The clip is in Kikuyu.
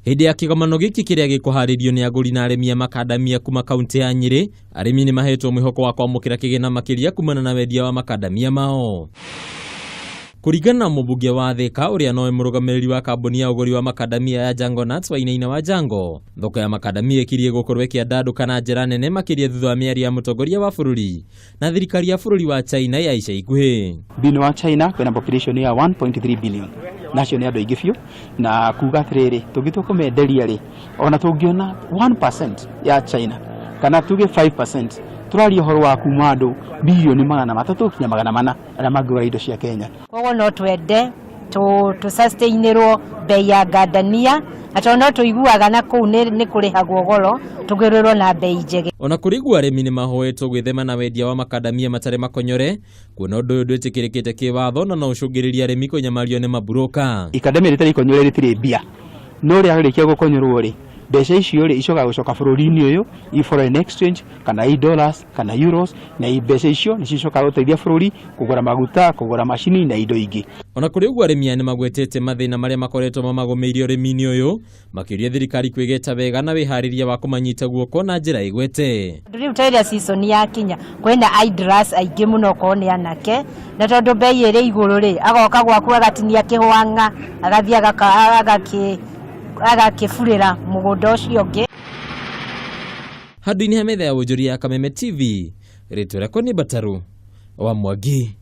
Hĩndĩ ya kĩgomano gĩkĩ kĩrĩa gĩkũharĩrio nĩ agũri na arĩmi a makandamia kuma kaunti ya Nyĩrĩ, arĩmi nĩ mahetwo mwĩhoko wa kwamũkĩra kĩgĩna makĩria kumana na wendia wa makandamia mao. Kũringana na mũmbunge wa Thika ũrĩa nowe mũrũgamĩrĩri wa kambuni ya ũgũri wa makandamia ya Jango Nuts Wainaina wa Jango, thoko ya makandamia ĩkirie gũkorwo ĩkĩandandũka na njĩra nene makĩria thutha wa mĩario ya mũtongoria wa bũrũri na thirikari ya bũrũri wa China ya ica ikuhĩ. Thĩinĩ wa China kwĩna population ya 1.3 billion na acio nĩ andũ aingĩ biũ, na kuga atĩrĩrĩ, tũngĩtua kũmenderia rĩ, ona tũngĩona 1% ya China kana tuge 5%, tũraria ũhoro wa kuma andũ bilioni 300 nginya 400 arĩa mangĩgũra indo cia Kenya. Koguo no twende tũ sustainĩrwo bei ya ngandania, na tondũ no tũiguaga na kũu nĩ kũrĩhagwo goro, tũgĩrĩrwo na bei njega. Ona kũrĩ ũguo, arĩmi nĩ mahoetwo gwĩthema na wendia wa makandamia matarĩ makonyore, kuona ũndũ ũyũ ndwĩtĩkĩrĩkĩte kĩwatho na no ũcũngĩrĩrie arĩmi kũnyamario nĩ maburoka. Ikandamia rĩtarĩ ikonyore rĩtirĩ mbia, no rĩarĩkia gũkonyorwo rĩ, mbeca icio rĩ icokaga gũcoka bũrũri-inĩ ũyũ i foreign exchange kana i dollars kana euros, na mbeca icio nĩcio icokaga gũteithia bũrũri kũgũra maguta, kũgũra macini na indo ingĩ. Ona kũrĩ ũguo, arĩmi aya nĩ magwetete mathĩna marĩa makoretwo mamagũmĩire ũrĩmi-inĩ ũyũ, makĩũria thirikari kwĩgeta wega na wĩharĩria wa kũmanyita guoko na njĩra ĩgwete. Tondũ rĩu ta ĩrĩa season yakinya, kwĩna idlers aingĩ mũno okorwo nĩ anake, na tondũ bei ĩrĩ igũrũ rĩ, agoka gwaku agatinia kĩhwang'a, agathiĩ agakĩburĩra mũgũnda ũcio ũngĩ. Handũ-inĩ ha metha ya wonjoria ya Kameme TV, rĩtwa rĩakwa nĩ Mbataru wa Mwangi.